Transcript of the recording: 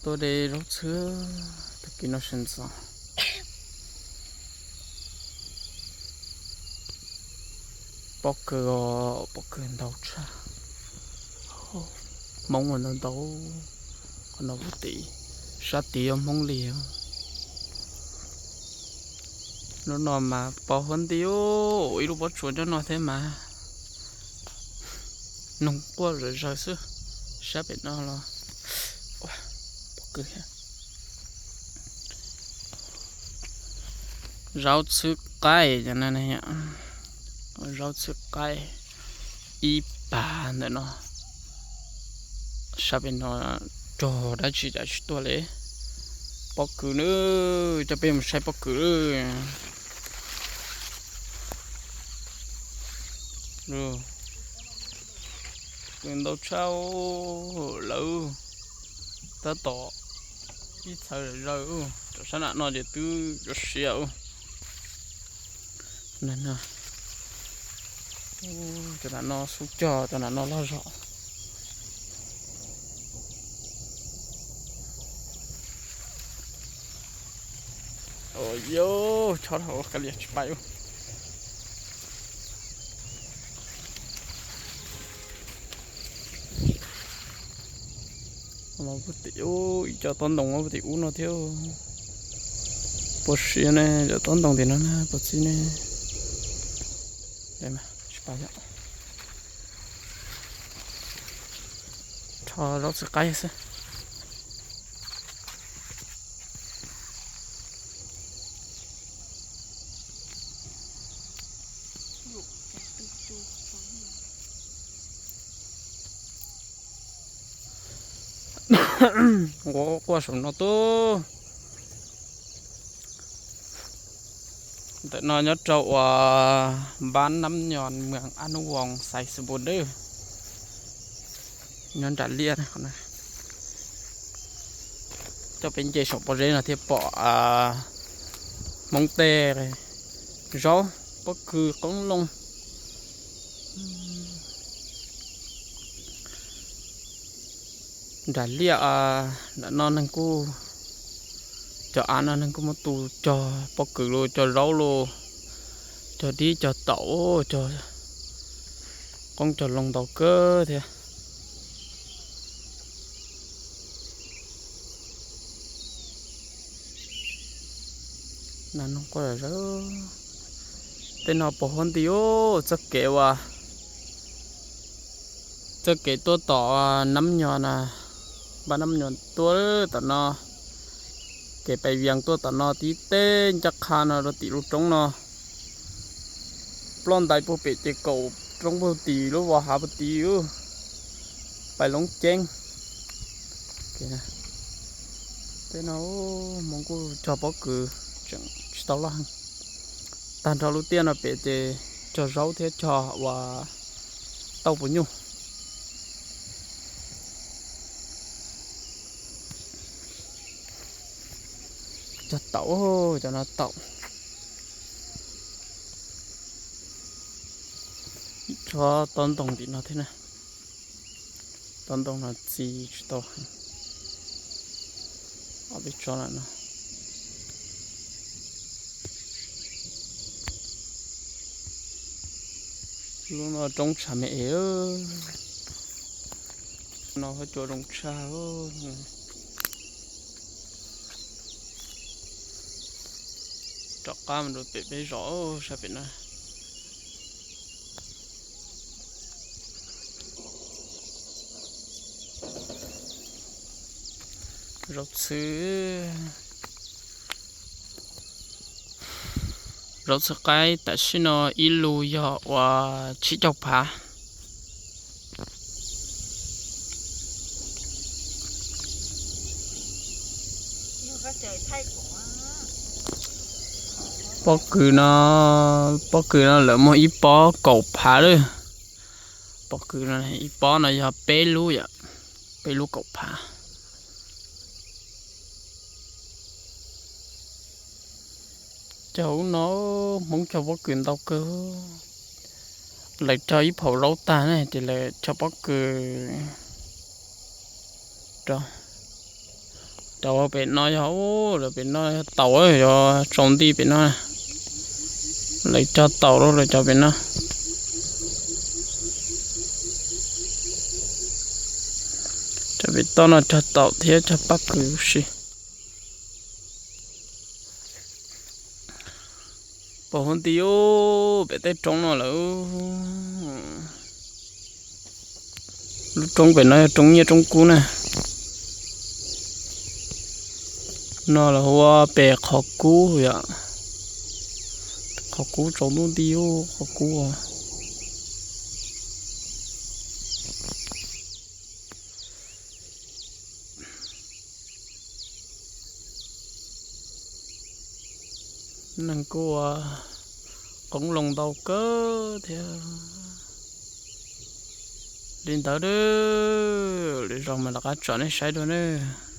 Tua de zaub txhwb, tag kis no sawv ntxov. Pob kws, pob kws ntau tshaj. Hmoob ua ntau ntau. Qhov no puag tim, sab tid yog Hmoob li. Lub no mas pos huab nti, ib lub pob tsuas nyob no thiab mas. Noog quaj zom zaws xwb. Sab pem no los pob kws thiab. Zaub txhwb qaib, zaub txhwb qaib ib pag ntawm no. Sab pem no rog dab tsi cas tsis tuaj li. Pob kws na, coj peb mus saib pob kws. Kws ntau tshaj lawm. Tab tom ib txhawv zom zaws, cov sab nram no ces twb cov siav. Cov nram no xub cog, cov nram no loj zog. Yog chob dhau, kav liam tsis pais. Puag tim ub, ib co tob ntoo puag tim ub no thiab. Puas siav ne, cov tob ntoo tim no na puas txib ne. Tsis pais, rho zaub txhwb qaib xwb. Quaj quaj saum no tuaj. Ntawm no nyob rau uas npab Nab Nyos, moos Ab Nub Voos, xais Xus Npus Dwb, nyob nram liaj. Coj peb nce saum pob zeb no thiaj pom Hmoob tej zaub, pob kws, qoob loo. Nram liaj ntawm no neeg kuj, cov av no neeg kuj muab tu cog pob kws los, cog zaub los, cog dib cog taum, cog qoob cog loo ntau kawg thiab. Tej no pos huab nti, txoj kev uas, txoj kev tuaj tom Nab Nyos na, npab Nab Nyos tuaj tom no, kev pais Vias tuaj tom no tib teg ncaj qha no rau tim lub roob no. Ploj ntais puag pem ces kaum roob puag tim lub vos hav puag tim, pais Loob Ceeb. Tej no Hmoob kuj cog pob kws tseem tsis tau loj heev. Tag nrho lub tiaj no pem ces cog zaub thiab cog uas tauj puas nyuj. Cog taum, cov no taum. Tsob tob ntoo tim no thiab na. Tob ntoo no txi tsis tau heev. Ob peb tsob lawm no. Lub no roob tshav me es. No huab cua zoo tshaj. Rov qab mus rau pem peb zos sab pem no. Zaub txhwb, zaub txhwb qaib tam sim no ib lus yog uas tsib caug phav. Pob kws no, pob kws no lawv muag ib pob kaum phav lawm. Pob kws no ib pob no yog peb lub yom, peb lub kaum phav. Cog ub no, Hmoob cog pob kws ntau kawg. Lawv cog ib phaum zaub tag ne ces lawv cog pob kws rau. Cov pem no yog, lawv pem no yog taum, yog tsaus nti pem no. Lawv cog taum rau lawv cov pem no. Cov pem toj no cog taum thiab cog paj kws si. Pom huv nti ub, pem tej roob no lawm. Lub roob pem no yog roob nyiaj roob kub na. No lawv hu ua pem qhov kub yom. Qhov kub tsaus ntuj nti ub, qhov kub. Neeg kuj ua qoob loo ntau kawg thiab. Li ntawd, lwm zaus mas rov qab tsom nej saib dua nawb.